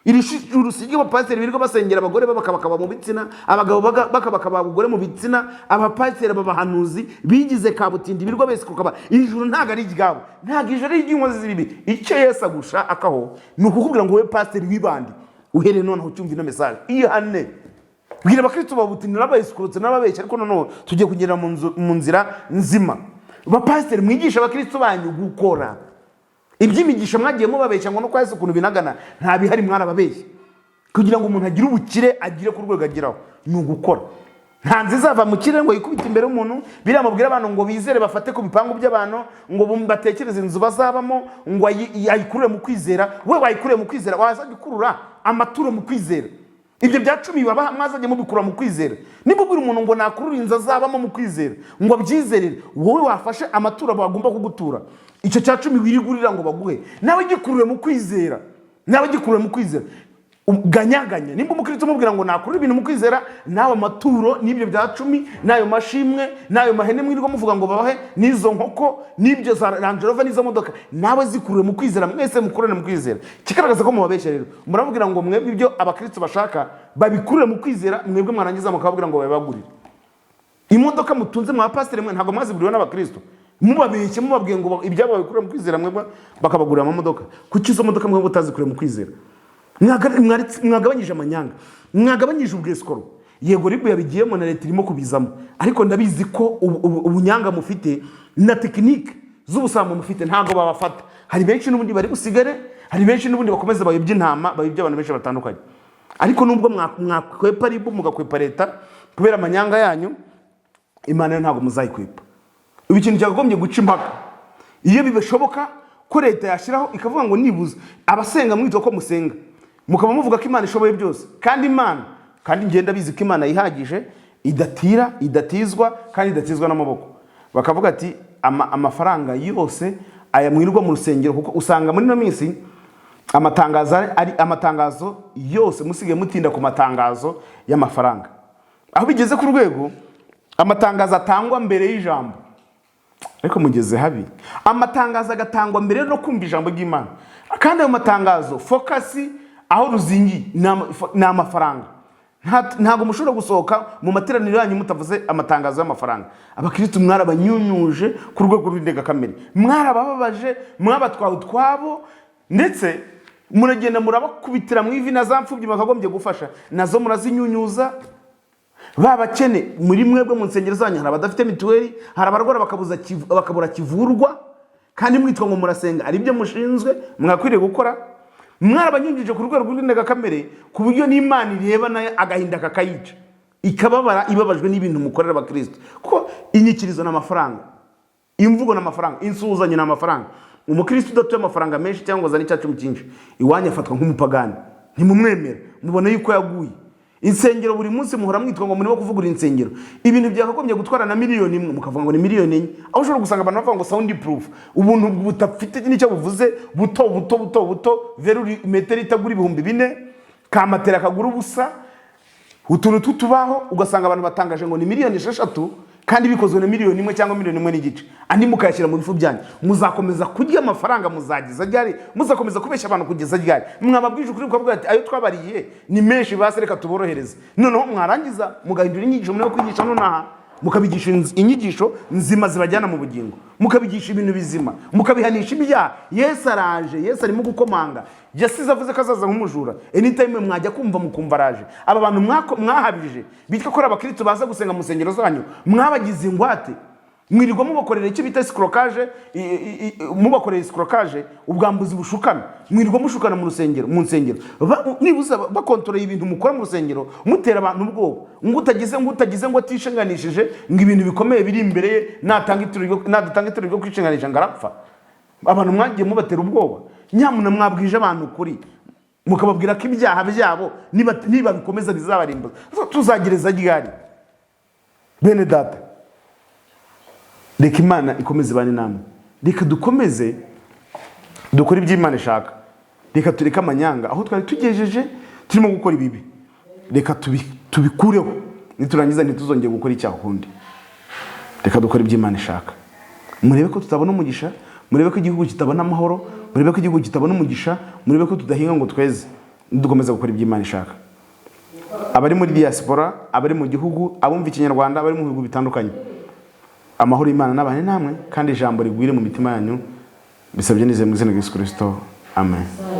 iri juru si iry'abapasiteri birirwa basengera abagore bakabakaba mu bitsina, abagabo bakabakaba abagore mu bitsina, abapasiteri, abahanuzi bigize kabutindi birirwa besikuka. Iri juru ntabwo ari iryabo, ntabwo ijuru ari iry'inkozi z'ibibi. Icyo Yesu agushakaho ni ukukubwira ngo: "Wowe pasiteri w'ibandi, uhereye noneho ucyumva ino message, ihane." Bwira abakristo babuti: "Narabayisikurutse, narababeshya, ariko noneho tugiye kugera mu nzira nzima." Bapasiteri, mwigisha abakristo banyu gukora. Iby'imigisha mwagiye mubabeshya ngo no kwa Yesu ukuntu binagana, nta bihari, mwarababeshya. Kugira ngo umuntu agire ubukire, agire ku rwego ageraho, ni ugukora. Nta nzu izava mu kirere ngo yikubite imbere y'umuntu. Biriya mubwira abantu ngo bizere bafate ku bipangu by'abantu, ngo batekereze inzu bazabamo, ngo ayikurure mu kwizera, we wayikurure mu kwizera, wazajya ukurura amaturo mu kwizera. Ibyo bya cumi babaha mwazajya mubikura mu kwizera. Niba ubwira umuntu ngo nakurure inzu azabamo mu kwizera, ngo abyizerere, wowe wafashe amaturo bagomba kugutura, icyo cya cumi wirigurira ngo baguhe, nawe gikurure mu kwizera, nawe gikurure mu kwizera. Ganyaganya. Nimba umukristo umubwira ngo nakurure ibintu mu kwizera, nawe amaturo n'ibyo bya cumi n'ayo mashimwe n'ayo mahene mwirirwa muvuga ngo babahe, n'izo nkoko n'ibyo za Range Rover n'izo modoka, nawe zikurure mu kwizera. Mwese mukurane mu kwizera. Ikigaragaza ko mubabeshya rero, murababwira ngo mwebwe ibyo abakristo bashaka babikurure mu kwizera, mwebwe mwarangiza mukababwira ngo babibagurire. Imodoka mutunze mwa pasiteri mwe, ntabwo mwaziguriwe n'abakristo? Mubabeshye, mubabwiye ngo ibyabo babikurure mu kwizera, mwebwe bakabagurira amamodoka. Kuki izo modoka mwebwe mutazikuriye mu kwizera? Mwagabanyije amanyanga, mwagabanyije ubwesikoro. Yego, RIB yabigiyemo na leta irimo kubizamo, ariko ndabizi ko ubunyanga mufite na technique z'ubusambo mufite, ntabwo babafata. Hari benshi n'ubundi bari busigare, hari benshi n'ubundi bakomeza bayobya intama, bayobya abantu benshi batandukanye. Ariko nubwo mwakwepa RIB, mugakwepa leta kubera amanyanga yanyu, Imana yo ntabwo muzayikwepa. Ubu ikintu cyakagombye guca impaka, iyo bibashoboka ko leta yashyiraho ikavuga ngo nibuze abasenga, mwitwa ko musenga, mukaba muvuga ko Imana ishoboye byose, kandi Imana, kandi ngenda bizi ko Imana yihagije, idatira, idatizwa kandi idatizwa n'amaboko, bakavuga ati amafaranga yose aya mwirirwa mu rusengero, kuko usanga muri ino minsi amatangazo ari amatangazo yose, musigaye mutinda ku matangazo y'amafaranga, aho bigeze ku rwego amatangazo atangwa mbere y'ijambo. Ariko mugeze habi, amatangazo agatangwa mbere no kumva ijambo ry'Imana. Kandi ayo matangazo, focus aho ruzingiye ni amafaranga. Ntabwo mushobora gusohoka mu materaniro yanyu mutavuze amatangazo y'amafaranga. Abakirisitu mwarabanyunyuje ku rwego rw'indengakamere, mwarabababaje, mwabatwaye utwabo, ndetse muragenda murabakubitira mu ivi. Na za mfubyi bakagombye gufasha nazo murazinyunyuza. Ba bakene muri mwebwe mu nsengero zanyu, hari abadafite mituweli, hari abarwara bakabura kivurwa, kandi mwitwa ngo murasenga, ari byo mushinzwe mwakwiriye gukora. Mwarabanyujije ku rwego rw'indengakamere, ku buryo n'Imana ireba nayo agahinda kakayica, ikababara, ibabajwe n'ibintu mukorera abakristo. Kuko inyikirizo ni amafaranga, imvugo ni amafaranga, insuhuzanyo ni amafaranga. Umukristo udatuye amafaranga menshi cyangwa azane icyacumi cyinshi iwanyu afatwa nk'umupagani, ntimumwemera, mubona yuko yaguye. Insengero buri munsi muhora mwitwa ngo murimo kuvugurura insengero, ibintu byakagombye gutwara na miliyoni 1 mukavuga ngo ni miliyoni 4, aho ushobora gusanga abantu bavuga ngo sound proof, ubuntu budafite n'icyo buvuze, buto buto buto buto, veruri metero itagura 4000, kamatera kagura ubusa, utuntu tw'utubaho, ugasanga abantu batangaje ngo ni miliyoni 6 kandi bikozwe na miliyoni 1 cyangwa miliyoni 1.5, andi mukayashyira mu bifu byanyu. Muzakomeza kurya amafaranga muzageza ryari? Muzakomeza kubeshya abantu kugeza ryari? Mwababwije ukuri mukavuga ati ayo twabariye ni menshi, basi reka tuborohereze. Noneho mwarangiza mugahindura inyigisho muri kwigisha nonaha, mukabigisha inyigisho nzima zibajyana mu bugingo, mukabigisha ibintu bizima, mukabihanisha ibyaha. Yesu araje, Yesu arimo gukomanga. Yasize avuze ko azaza nk'umujura, anytime mwajya kumva mukumva araje. Aba bantu mwahabije bitwa ko ari abakristo baza gusenga mu nsengero zanyu, mwabagize ingwate, mwirirwa mubakorera icyo bita escroquage, mubakorera escroquage, ubwambuzi bushukana, mwirirwa mushukana mu rusengero, mu nsengero. Nibuza bakontoreye ibintu mukora mu rusengero, mutera abantu ubwoba ngo utagize ngo atishinganishije, ngo ibintu bikomeye biri imbere ye, nadatanga ituro ryo kwishinganisha ngo arapfa. Abantu mwagiye mubatera ubwoba. Nyamuna mwabwije abantu ukuri, mukababwira ko ibyaha byabo niba bikomeza bizabarimbuza. Tuzagereza ryari? Bene data, reka Imana ikomeze ibane namwe. Reka dukomeze dukore ibyo Imana ishaka. Reka tureke amanyanga. Aho twari tugejeje turimo gukora ibibi, reka tubikureho. Niturangiza ntituzongere gukora icyaha ukundi. Reka dukore ibyo Imana ishaka, murebe ko tutabona umugisha, murebe ko igihugu kitabona amahoro, murebe ko igihugu kitabona umugisha, murebe ko tudahinga ngo tweze, nidukomeza gukora ibyo Imana ishaka. Abari muri diaspora, abari mu gihugu, abumva Ikinyarwanda, abari mu bihugu bitandukanye, amahoro y'Imana n'abane namwe, kandi ijambo rigwire mu mitima yanyu. Bisabye nizeye mu izina rya Yesu Kirisito, amen.